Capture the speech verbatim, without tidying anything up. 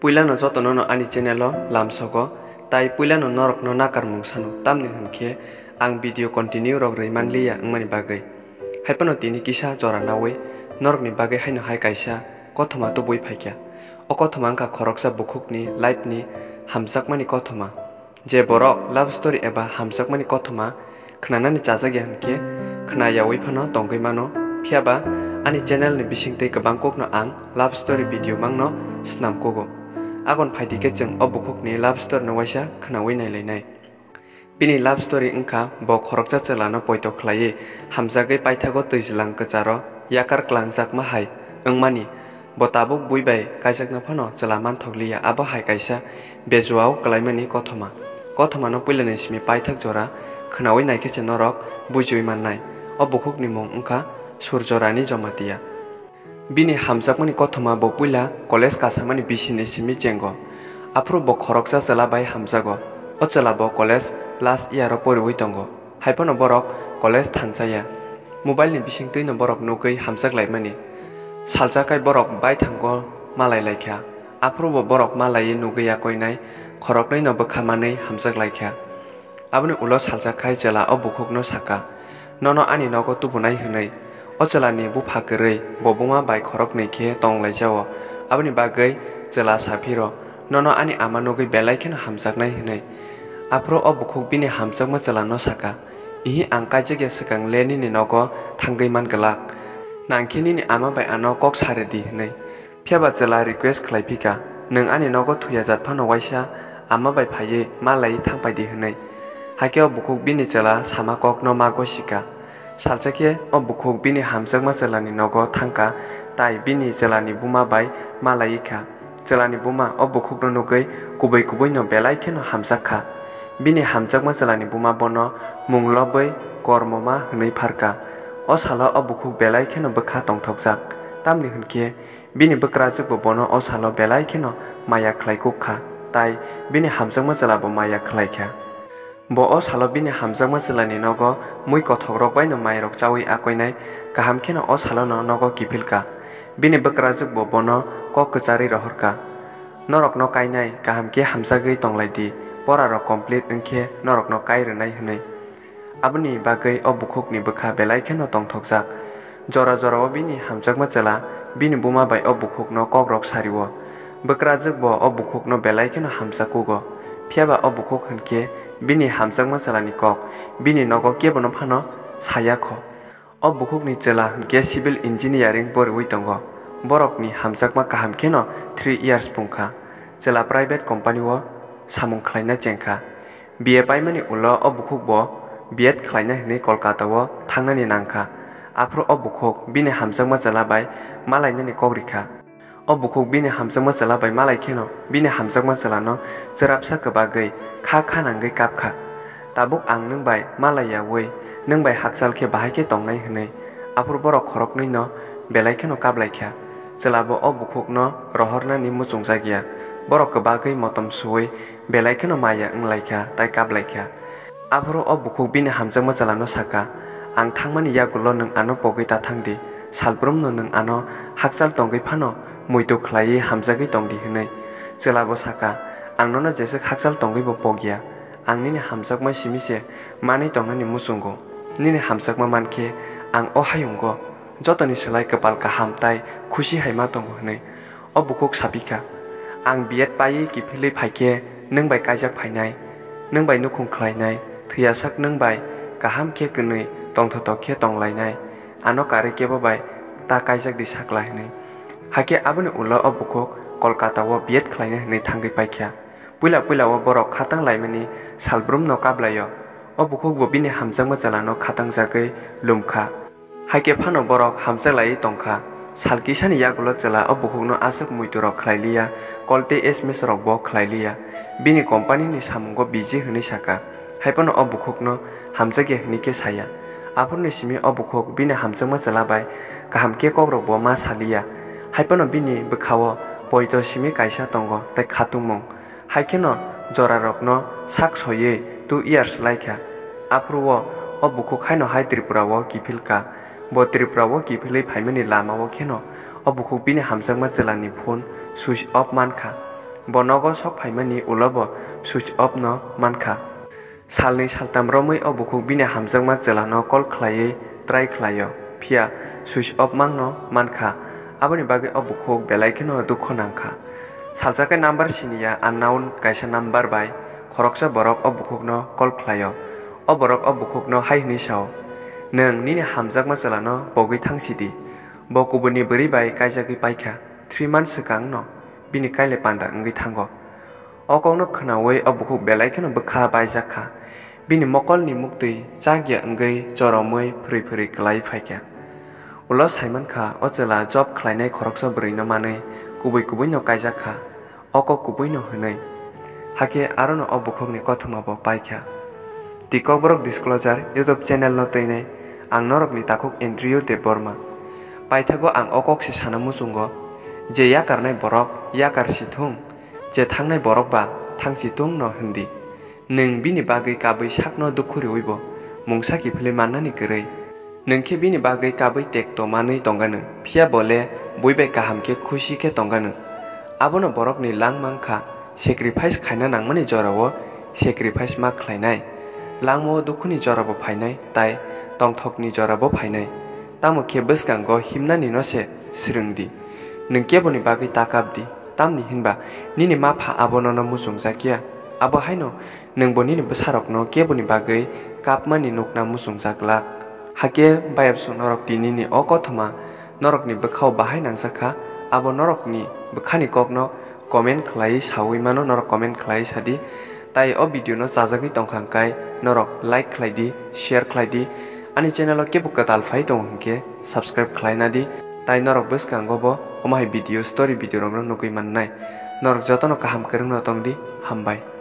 Puilano jotono no ani channel o lamsogo, tai puilano norokno nakarmung sano, tamni hwnkhe ang video continue rok rwi manliya wngmani bagwi. Haiphano tini kisa jora nawi norokni bagwi haino hai kaisa kothoma tubui phaikha. O kothoma wngkha khoroksa bukhukni life ni hamjakmani kothoma. Je borok love story eba hamjakmani kothoma khnanani chajakya hwnkhe khna yaui phano tongwi mano, phiyaba ani channel ni bisingtwi kwbang kokno ang love story video mangno snam kugo. Agon phaidi khe chwng o bukhukni love story no waisa khnaui nailainai. Bini love story wngkha bo khoroksa chwlano poito khlaiwi hamjagwi paithago twijlang kwcharo yakar klangjakma hai wngmani. Bo tabuk bui bai kaijakna phano chwla manthokliya, abo hai kaisa bejuao kwlaimani kothoma. Kothomano puilani simi paithak jora khnaui naikhe se norok bujiui mannai. O bukhukni mung wngkha Surjorani Jamatia. Bini hamjakmani kothoma bo puila college kasamani bisini simi chengo. Aphuru bo khoroksa chwla bai hamjago. O chwla bo college last year o poriui tongo. Haiphano borok college thansa ya. Mobile ni bisingtwi no borok nugwi hamjak laimani. Salsa khai borok baithango malai laikha. Aphuru bo borok malaiwi nugwi yakoinai khoroknwi no bwkha manwi hamjak laikha. Aboni ulo salsa khai chwla o bukhukno saka, "Nono ani nogo tubunai," hwnwi. O chwlani bupha kwrwi bo buma bai khoroknwi khe tong laijao. Aboni bagwi chwla sa phiro, "Nono ani ama nugwi belai kheno hamjaknai," hwnwi. Aphuru o bukhuk bini hamjakma chwlano saka, "Ihi, ang kaijakya swkang le nini nogo thangwi man glak. Nang khe nini ama bai ano kok sa rw di," hwnwi. Phiyaba chwla request khlai phika, "Nwng ani nogo thuya jat phano waisa ama bai phaiwi malaiwi thang pai di," hwnwi. Hakhe o bukhuk bini chwla sama kokno ma gosika. Salsa khe o bukhuk bini hamjakma chwlani nogo thangka, tai bini chwlani buma bai malaiwi kha. Chwlani buma o bukhukno nugwi kubui kubui no belai kheno hamjak kha. Bini hamjakma chwlani buma bono mung lobwi Kormoma hwnwi pharka. O salo o bukhuk belai kheno bwkha tongthokjak, tamni hwnkhe bini bwkrajwkbo bono o salo belai kheno maya khlai kuk kha, tai bini hamjakma chwlabo maya khlai kha. Bo o salo bini hamjakma chwlani nogo mui kothokrok baino mairok chaui akoinai, kaham kheno o salono nogo kiphil ka. Bini bwkrajwkbo bono kok kwcharwi rohor ka, "Norokno kainai, kaham khe hamjagwi tong lai di, porarok complete wng khe norokno kai rwnai," hwnwi. Aboni bagwi o bukhukni bwkha belai kheno tongthokjak. Jora jorao bini hamjakma chwla bini buma bai o bukhukno kokrok sario. Bwkrajwkbo o bukhukno belai kheno hamjak kugo. Phiyaba o bukhuk hwnkhe bini hamjakma chwlani kok bini nogo kebono phano saya kho. O bukhukni chwla hwnkhe civil engineering poriui tongo. Borokni hamjakma kaham kheno three years pungkha. Chwla private company o samung khlaina chengkha. B A paimani ulo o bukhukbo B Ed khlaina hwnwi Kolkata o thangnani nangkha. Aphuru o bukhuk bini hamjakma chwla bai malainani kok rikha. O bukhuk bini hamjakma chwla bai malai kheno bini hamjakma chwlano chwrapsa kwbagwi kha kha nangwi kapkha. "Tabuk ang nwng bai malaiyaui nwng bai hakchal khe bahai khe tongnai," hwnwi. Aphuru borok khoroknwino belai kheno kaplaikha. Chwlabo o bukhukno rohornani muchungjakya. Borok kwbagwi motom suui belai kheno maya wnglaikha tai kaplaikha. Aphuru o bukhuk bini hamjakma chwlano saka, "Ang thangmani yagulo nwng ano pogwi ta thang di, salbrumno nwng ano hakchal tongwi phano muitu khlaiwi hamjagwi tong di," hwnwi. Chwlabo saka, "Ang nono jeswk hakchal tongwibo pokya, ang nini hamjakma simi se manwi tongnani muchungo. Nini hamjakma man khe ang o hayungo jotoni slai kwpal kaham tai khusi hai ma tongo," hwnwi. O bukhuk sapikha, "Ang B Ed paiwi kiphilwi phaikhe nwng bai kaijak phainai, nwng bai nukhung khlainai, thwiyasak nwng bai kaham khe kwnwi tongthotok khe tonglainai, ano karwi kebo bai ta kaijak di sakla," hwnwi. Hakhe aboni ulo o bukhuk Kolkata o B Ed khlaina hwnwi thangwi paikha. Puila puila o borok khatang laimani salbrumno kaplaio. O bukhukbo bini hamjakma chwlano khatangjagwi lumkha. Hakhe phano borok hamjaklaiwi tongkha. Sal kisani yagulo chwla o bukhukno aswk muiturok khlai liya, kol tei S M S rokbo khlai liya. Bini company ni samungo busy hwnwi saka. Haiphano o bukhukno hamjakya hwnwi khe saya. Aphuruni simi o bukhuk bini hamjakma chwla bai kaham khe kokrokbo ma sa liya. Haiphano bini bwkhao poito simi kaisa tongo tei khatungmung. Hai kheno jorarokno sak soiwi two years lai kha. Aphuru o, o bukhuk haino hai Tripura o kiphil ka. Bo Tripura o kiphilwi phaimani lama o kheno o bukhuk bini hamjakma chwla ni phone switch off man kha. Bo nogo sok phaimani ulo bo switch off no mankha. Salnwi saltam romwi o bukhuk bini hamjakma chwlano call khlaiwi try khlaio, phiya switch off mangno mankha. Aboni bagwi o bukhuk belai kheno dukho nangkha. Salsa khe number siniya unknown kaisa number bai khoroksa borok o bukhukno call khlaio. O borok o bukhukno hai hwnwi sao, "Nwng nini hamjakma chwlano pogwi thangsidi. Bo kubuini bwrwi bai kaijagwi paikha, three months swkangno bini kaile panda wngwi thango." O kokno khwnaui o bukhuk belai kheno bwkha baijak kha. Bini mokolni muktwi chak ya wngwi choromwi phwrwi phwrwi kwlai phaikha. Ulo saimankha o chwla job khlainai khoroksa bwrwino manwi kubui kubuino kaijak kha. O kok kubuino hwnwi. Hakhe arono o bukhukni kothoma bo paikha. Tikokborok Disclosure YouTube channel no twinai ang norokni takhuk Andrew Debbarma. Paithago ang o kok se sana muchungo je yakarnai borok yakar si thung, je thangnai borok ba thangsi tung no hwndi. Nwng bini bagwi kabwi sakno dukhu riwibo mungsa kiphilwi mannani kwrwi. Nwng khe bini bagwi kabwi tekto manwi tongganw, phiya bo le bui bai kaham khe khusi khe tongganw. Abono borokni langma wngkha, sacrifice khaina nangmani jorao sacrifice ma khlainai. Langmao dukhuni jorabo phainai, tai tongthokni jorabo phainai. Tamo khe bwskango himnani no se swrwng di. Nwng keboni bagwi ta kap di, tamni hinba nini ma pha abo nono muchungjak ya. Abo haino nwng bo nini bwsarokno keboni bagwi kapmani nukna muchungjak glak. Hakhe bayapsuk norok tinini o kothoma norokni bwkhao bahai nangjak kha, abo norokni bwkhani kokno comment khlaiwi saui mano, norok comment khlaiwi sadi. Tai o video no chajagwi tongkha hwnkhe norok like khlai di, share khlai di. Ani channel o kebo kwtal phai tongo hwnkhe subscribe khlai na di. Tai norok bwskango bo omo hai video, story video rok no nugwi mannai. Norok jotono kaham kwrwngno tong di, hambai.